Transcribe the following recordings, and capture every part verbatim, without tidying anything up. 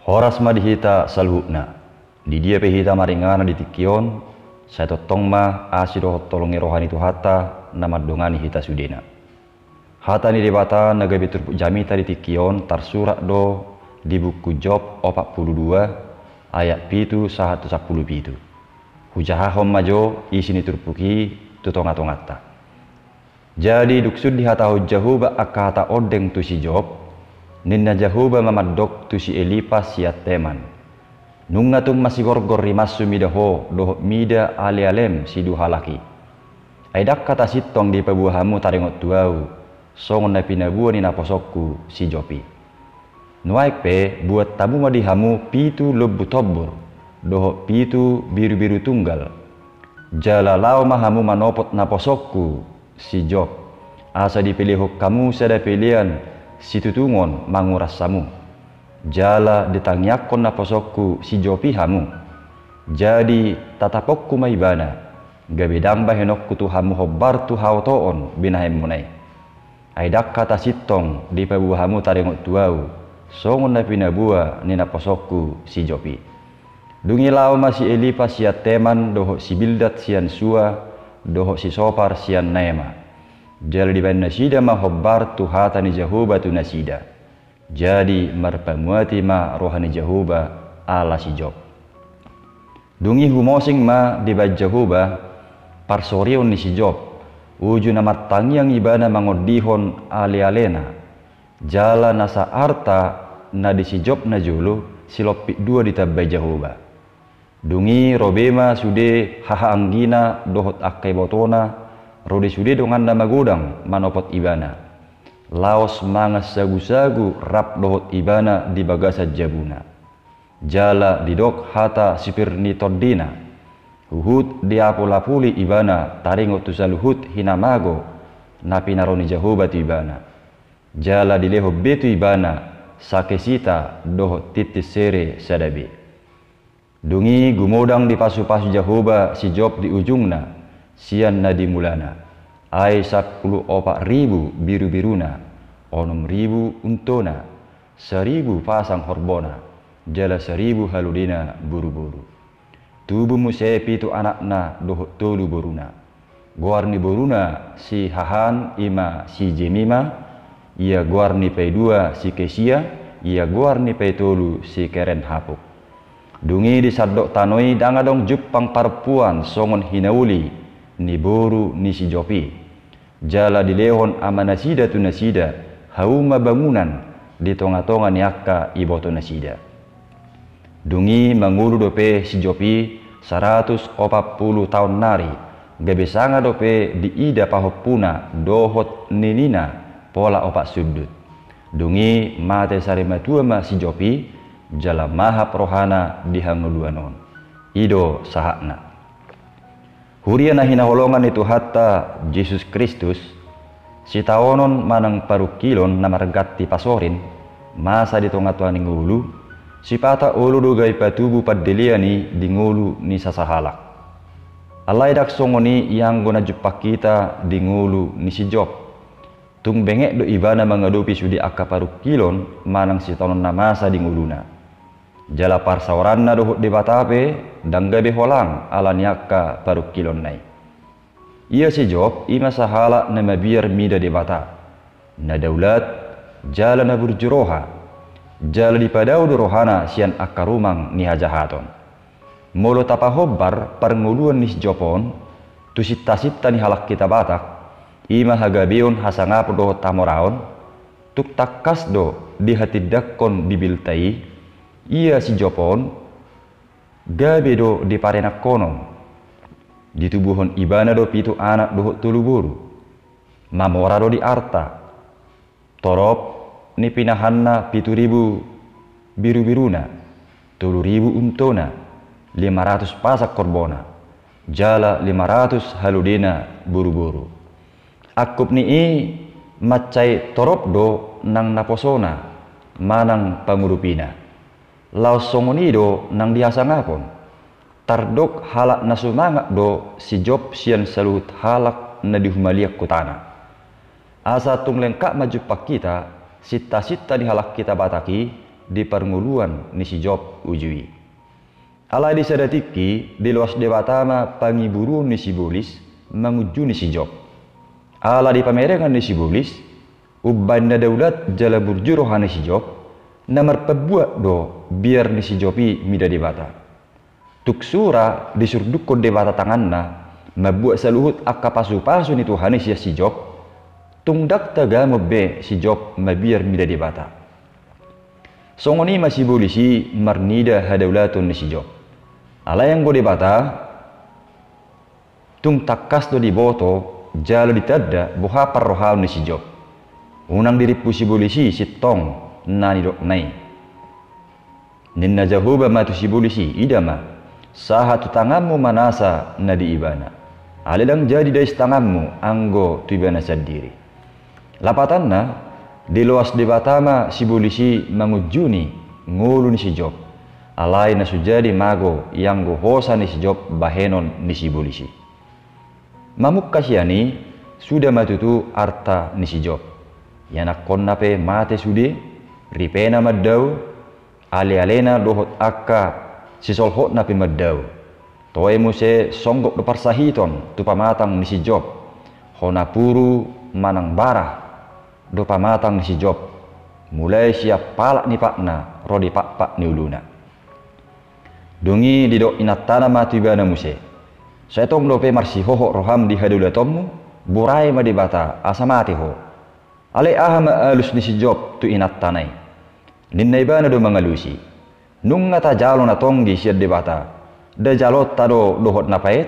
Horas ma di hita saluhutna. Di dia pe hita maringanan di tingki on, sai tongtong ma asi dohot holong ni roha ni Tuhanta na mandongani hita sudena. Hata ni Debata na gabe turpuk jamita di tingki on tarsurat do di buku Job opat pulu dua ayat pitu sahat tu sampulu pitu. Hujahahon ma jo isi ni turpuk i tu tongatonganta. Jadi dung sun dihatahon Jahowa angka hata ondeng tu si Job, ninna Jahowa ma mandok tu si Elipas sian Teman: Nunga tung masigorgor rimashu mida ho dohot mida alealem siduahalak i. Ai ndang hata sintong dipaboa hamu taringot tu ahu, songon na pinaboa ni naposongku si Job i. Nuaeng pe buat hamu ma di hamu pitu lombu tombur dohot pitu birubiru tunggal. Jala laho ma hamu manopot naposongku si Job, asa dipelehon hamu sada pelean situtungon manguras hamu. Jala ditangiangkon naposongku si Job i hamu. Jadi tataponku ma ibana, gabe ndang bahenonku tu hamu hombar tu haotoon binahenmuna i. Ai ndang hata sintong dipaboa hamu taringot tu ahu, songon na pinaboa ni naposongku si Job i. Dung i laho ma si Elipas sian Teman dohot si Bildad sian Sua dohot si Sopar sian Naama. Jala dibahen nasida ma hombar tu hata ni Jahowa tu nasida. Jadi marpamuati ma roha ni Jahowa ala si Job. Dung i humosing ma dibahen Jahowa parsorion ni si Job, uju na martangiang ibana mangondihon alealena. Jala nasa arta na di si Job najolo silompit dua ditambai Jahowa. Dung i ro be ma sude hahaanggina dohot angka ibotona, ro di sude donganna magodang manopot ibana. Laos mangan sagusagu rap dohot ibana di bagasan jabuna. Jala didok hata sipir ni tondina. Huhut diapulapuli ibana taringot tu saluhut hinamago na pinaro ni Jahowa tu ibana. Jala dilehon be tu ibana sakesita dohot tintin sere sada be. Dung i gumodang dipasupasu Jahowa si Job di ujungna sian na di mulana. Ai sampulu opat ribu birubiruna, onom ribu untona, saribu pasang horbona, jala saribu halodena boruboru. Tubu muse pitu anakna dohot tolu boruna. Goar ni boruna si Hahan i ma si Jemima, ia goar ni paidua si Kesia, ia goar ni paitolu si Keren-Hapuk. Dung i di sandok tano i ndang adong jumpang parompuan songon hinauli ni boru ni si Job i. Jala dilehon amanasida tu nasida hauma bangunan di tongatonga ni angka ibotonasida. Dung i mangolu dope si Job i saratus opat pulu taon nari, gabe sanga dope diida pahompuna dohot ninina pola opat sundut. Dung i mate sarimatua ma si Job i, jala mahap rohana di hangoluan on. I do sahatna. Huria na hinaholongan ni Tuhanta Jesus Kristus, sitaonon manang parungkilon na marganti pasorin masa di tongatonga ni ngolu, sipata olo do gabe patubu pandelean i di ngolu ni sasahalak. Alai ndang songon i ianggo na jumpang hita di ngolu ni si Job. Tung benget do ibana mangadopi sude angka parungkilon manang sitaonon na masa di ngoluna. Jala parsaoranna dohot Debata pe ndang gabe holang ala ni angka parungkilonna i. Ia si Job i ma sahalak na mabiar mida Debata, na daulat, jala na burju roha, jala dipadao do rohana sian angka rumang ni hajahaton. Molo tapahombar parngoluan ni si Job on tu sintasinta ni halak hita Batak, i ma hagabeon, hasangapon dohot hamoraon, tung tangkas do dihatindangkon Bibelta i, ia si Job on gabe do diparenangkonon. Ditubuhon ibana do pitu anak dohot tolu boru. Mamora do di arta. Torop ni pinahanna pitu ribu birubiruna, tolu ribu untona, lima ratus pasang horbona, jala lima ratus halodena boruboru. Angkup ni i mansai torop do nang naposona manang pangurupina. Laos songon i do nang dihasangapon. Tardok halak na sumangat do si Job sian saluhut halak na dihumaliang hutana. Asa tung lengkap ma jumpang hita sintasinta ni halak hita Batak i di parngoluan ni si Job uju i. Alai di sada tingki, diloas Debata ma pangiburuon ni sibolis mangunjuni si Job. Ala di pamerengan ni sibolis, umbahen na daulat jala burju roha ni si Job, na marpambuat do biar ni si Job i mida Debata. Tung sura disurdukkon Debata tanganna mambuat saluhut angka pasupasu ni Tuhan i sian si Job, tung ndang tagamon be si Job mabiar mida Debata. Songon i ma sibolis i marnida hadaulaton ni si Job. Alai anggo Debata, tung tangkas do diboto jala ditanda boha parrohaon ni si Job. Unang dirimpu sibolis i sintong na nidokna i. Ninna Jahowa ma tu sibolis i, ida ma, sahat tu tanganmu ma nasa na di ibana. Alai ndang jadi dais tanganmu anggo tu ibana sandiri. Lapatanna, diloas Debata ma sibolis i mangunjuni ngolu ni si Job. Alai na so jadi mago ianggo hosa ni si Job bahenon ni sibolis i. Mamungka sian i, suda ma tutu arta ni si Job. Ianakkonna pe mate sude, ripena mandao, alealena dohot angka sisolhotna pe mandao. Toe muse songgop do parsahiton tu pamatang ni si Job. Hona puru manang bara do pamatang ni si Job. Mulai sian palak ni patna ro di pakpak ni uluna. Dung i didok inantana ma tu ibana muse, sai tong dope marsihohot roham di hadaulatonmu? Borai ma Debata asa mate ho. Alai aha ma alus ni si Job tu inantana i? Ninna ibana do mangalusi, nunga tajalo na tonggi sian Debata, nda jalonta do dohot na paet?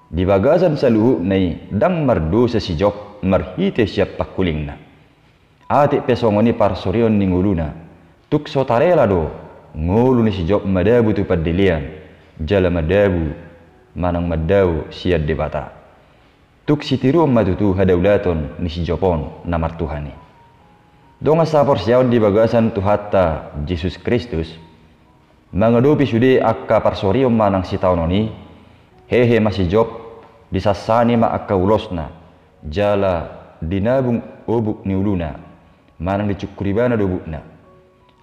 Di bagasan saluhutna i ndang mardosa si Job marhite sian pangkulingna. Atik pe songon i parsorion ni ngoluna, tung so tarela do ngolu ni si Job madabu tu pandelean, jala madabu manang mandao sian Debata. Tung sitiruon ma tutu hadaulaton ni si Job on na martuhan i. Dongan saporseaon di bagasan Tuhanta Jesus Kristus, mangadopi sude angka parsorion manang sitaonon i, hehe ma si Job, disansani ma angka ulosna, jala dinabung obuk ni uluna, manang dicungkur ibana do obukna.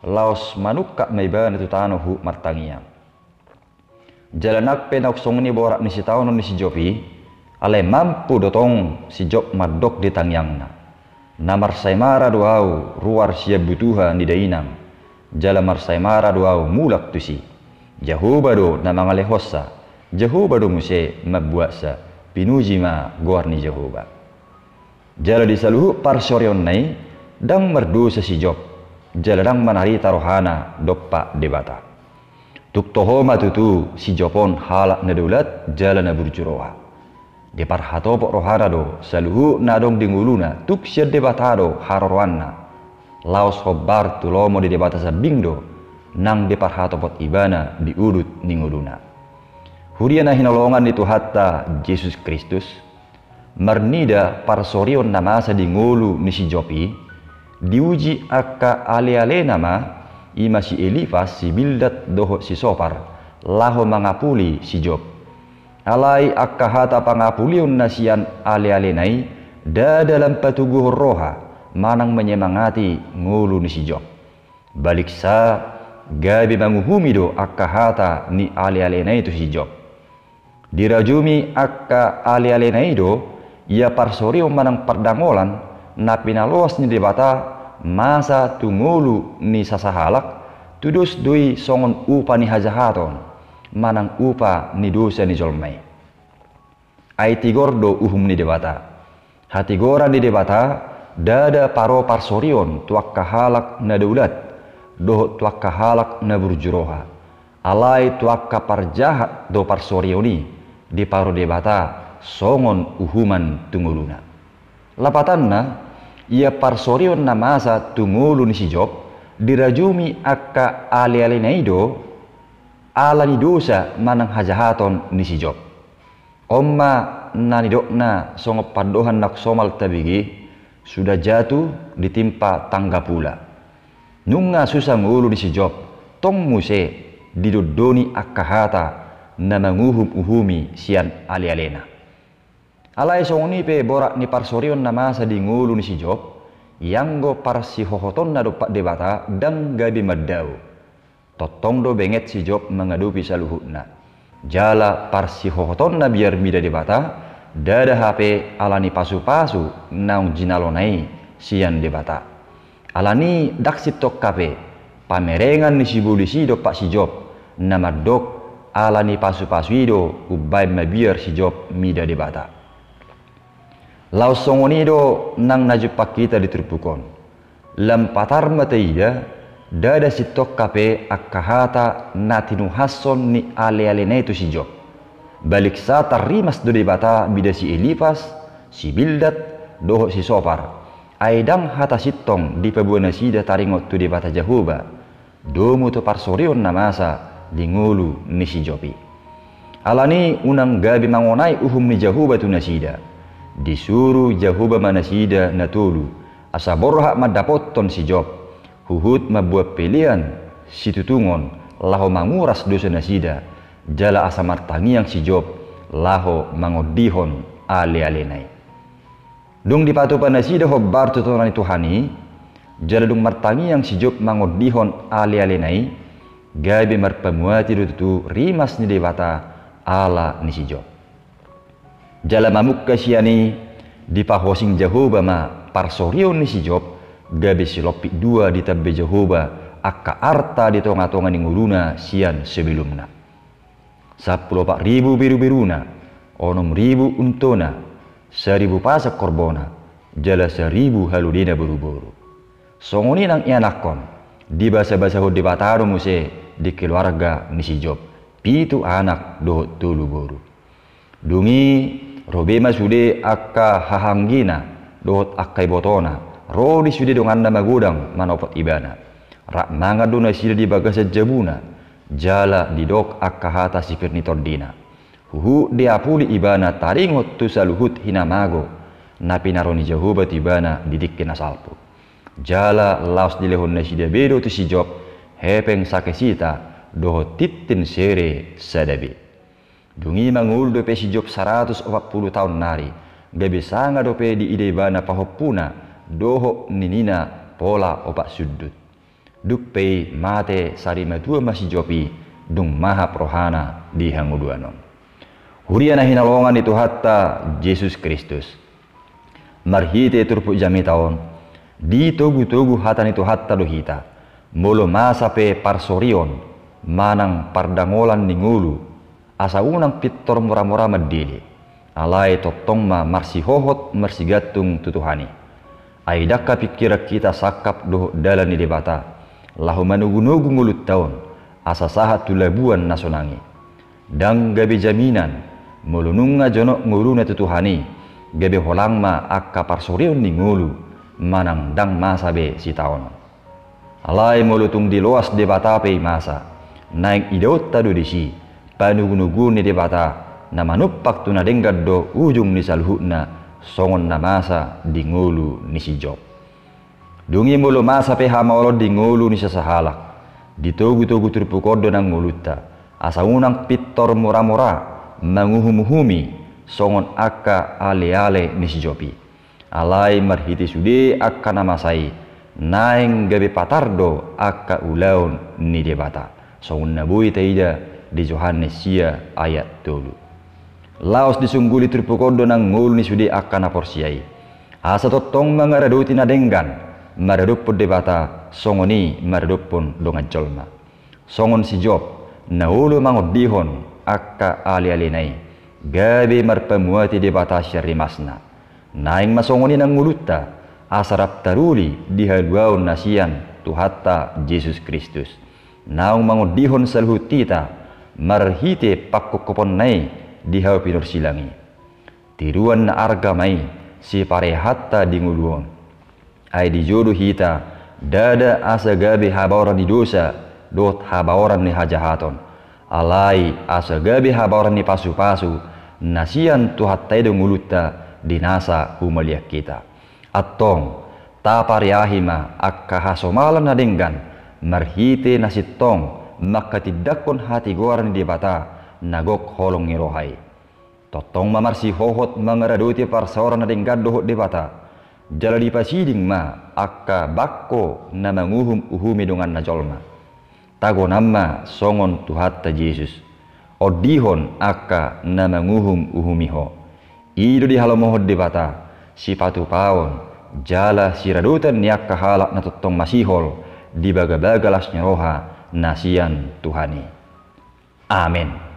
Laos manungkap ma ibana tu tano huhut martangiang. Jala nang pe naung songon i borat ni sitaonon ni si Job i, alai mampu do tong si Job mandok di tangiangna, na marsaemara do ahu ruar sian butuha ni dainang, jala marsaemara do ahu mulak tusi. Jahowa do na mangalehonsa, Jahowa do muse mambuatsa, pinuji ma goar ni Jahowa. Jala di saluhut parsorionna i, ndang mardosa si Job, jala ndang manarita rohana dompak Debata. Tung toho ma tutu si Job on halak na daulat jala na burju roha. Diparhatopot rohana do saluhut na adong di ngoluna, tung sian Debata do haroroanna. Laos hombar tu lomo ni Debata sambing do nang diparhatopot ibana di udut ni ngoluna. Huria na hinaholongan ni Tuhanta Jesus Kristus, marnida parsorion na masa di ngolu ni si Job i, diuji angka alealena ma, i ma si Elifas, si Bildad dohot si Sopar, laho mangapuli si Job. Alai angka hata pangapulion na sian alealena i, ndada lam patuguhon roha manang manyemangati ngolu ni si Job. Baliksa, gabe manguhumi do angka hata ni alealena i tu si Job. Dirajumi angka alealena i do ia parsorion manang pardangolan na pinaloas ni Debata masa tu ngolu ni sasahalak, tudos do i songon upa ni hajahaton manang upa ni dosa ni jolma i. Ai tigor do uhum ni Debata. Hatigoran ni Debata ndada paro parsorion tu angka halak na daulat dohot tu angka halak na burju roha. Alai tu angka parjahat do parsorion i diparo Debata songon uhuman tu ngoluna. Lapatanna, ia parsorion na masa tu ngolu ni si Job dirajumi angka alealena i do ala ni dosa manang hajahaton ni si Job. On ma na nidokna songon pandohan na somal tabege, sudah jatuh ditimpa tangga pula. Nunga susa ngolu ni si Job, tong muse didondoni angka hata na manguhum-uhumi sian alealena. Alai songon i pe borat ni parsorion na masa di ngolu ni si Job, Ianggo parsihohotonna dompak Debata ndang gabe mandao. Tongtong do benget si Job mangadopi saluhutna. Jala parsihohotonna biar mida Debata, ndada hape ala ni pasupasu naung jinalona i sian Debata. Alani ndang sintongka pe pamerengan ni sibolis i dompak si Job, na mandok ala ni pasupasu i do umbaen mabiar si Job mida Debata. Laos songon i do nang na jumpang hita di turpuk on. Lam patar ma taida, ndada sintongka pe angka hata na tinuhashon ni alealena i tu si Job. Baliksa tarrimas do Debata mida si Elipas, si Bildad, dohot si Sopar. Ai ndang hata sintong dipaboa nasida taringot tu Debata Jahowa. Domu tu parsorion na masa di ngolu ni si Job i. Alani unang gabe mangonai uhum ni Jahowa tu nasida. Disuru Jahowa ma nasida na tolu, asa borhat mandapothon si Job, huhut mamboan pelean situtungon laho manguras dosa nasida, jala asa martangiang si Job laho mangondihon alealena i. Dung dipatupa nasida hombar tu tona ni Tuhan i, jala dung martangiang si Job mangondihon alealena i, gabe marpamuati do tutu rimas ni Debata ala ni si Job. Jala mamungka sian i, dipahosing Jahowa ma parsorion ni si Job, gabe silompit dua ditambai Jahowa angka arta di tongatonga ni ngoluna sian sebelumna. Sampulu opat ribu beruberuna, onom ribu untona, saribu pasak horbona, jala saribu halodena boruboru. Songon i nang ianakhon, dibasabasahon Debata do muse di keluarga ni si Job, pitu anak dohot tolu boru. Dung i ro be ma sude angka hahaanggina dohot angka ibotona, ro di sude donganna magodang manopot ibana. Rap mangan do nasida di bagasan jabuna, jala didok angka hata sipir ni tondina. Huhut diapuli ibana taringot tu saluhut hinamago na pinaroni Jahowa tu ibana di tingki na salpu. Jala laos dilehon nasida be do tu si Job hepeng sakesita dohot tintin sere sada be. Dung i mangolu dope si Job saratus opat pulu taon nari, gabe sanga dope diida ibana pahompuna dohot ninina pola opat sundut. Dung pe i mate sarimatua ma si Job i, dung mahap rohana di hangoluan on. Huria na hinalongan ni Tuhanta Jesus Kristus. Marhite turpuk jamita on, ditogutogu hata ni Tuhanta do hita, molo masa pe parsorion manang pardangolan ni ngolu, asa unang pintor muramura mandele. Alai tongtong ma marsihohot marsigantung tu Tuhan i. Ai ndang hapingkiran hita sangkap dohot dalan ni Debata, laho manogunogu ngolunta on, asa sahat tu labuan na sonang i. Ndang gabe jaminan, molo nunga jonok ngoluna tu Tuhan i, gabe holang ma angka parsorion ni ngolu, manang ndang masa be sitaonon. Alai molo tung diloas Debata pe i masa, naeng idaonta do disi, panogunoguon ni Debata, na manumpang tu na denggan do ujung ni saluhutna, songon na masa di ngolu ni si Job. Dung i molo masa pe hamaolon di ngolu ni sasahalak, ditogutogu turpuk on do nang ngolunta, asa unang pintor muramura manguhumuhumi songon angka aleale ni si Job i. Alai marhite sude angka na masa i, naeng gabe patar do angka ulaon ni Debata. Songon na boi taida di Johannes sia ayat tolu. Laos disungguli turpuk on do nang ngolu ni sude angka na porsea i. Asa tongtong mangaradoti na denggan maradophon Debata, songon i maradophon dongan jolma. Songon si Job, na olo mangondihon angka alealena i, gabe marpamuati Debata sian rimasna. Naeng ma songon i nang ngolunta, asa rap taruli di haluaon na sian Tuhanta Jesus Kristus. Naung mangondihon saluhut hita, marhite pangkopkoponna i di hau pinorsilang i. Tiruan na arga ma i siparehanta di ngolu on. Ai dijou do hita, ndada asa gabe habaoran ni dosa dohot habaoran ni hajahaton. Alai asa gabe habaoran ni pasupasu na sian Tuhanta i do ngolunta di nasa humaliang hita. Antong, tapareahi ma angka hasomalan na denggan marhite na sintong manghatindanghon hatigoran ni Debata na gok holong ni roha i. Tongtong ma marsihohot mangaradoti parsaoran na denggan dohot Debata, Jala dipasiding ma angka bangko na manguhum-uhumi donganna jolma. Tagonan ma songon Tuhanta Jesus. Ondihon angka na manguhum-uhumi ho. I do dihalomohon Debata, sipatupaon, jala siradotan ni angka halak na tongtong masihol, di bagabaga las ni roha, na sian Tuhan i. Amen.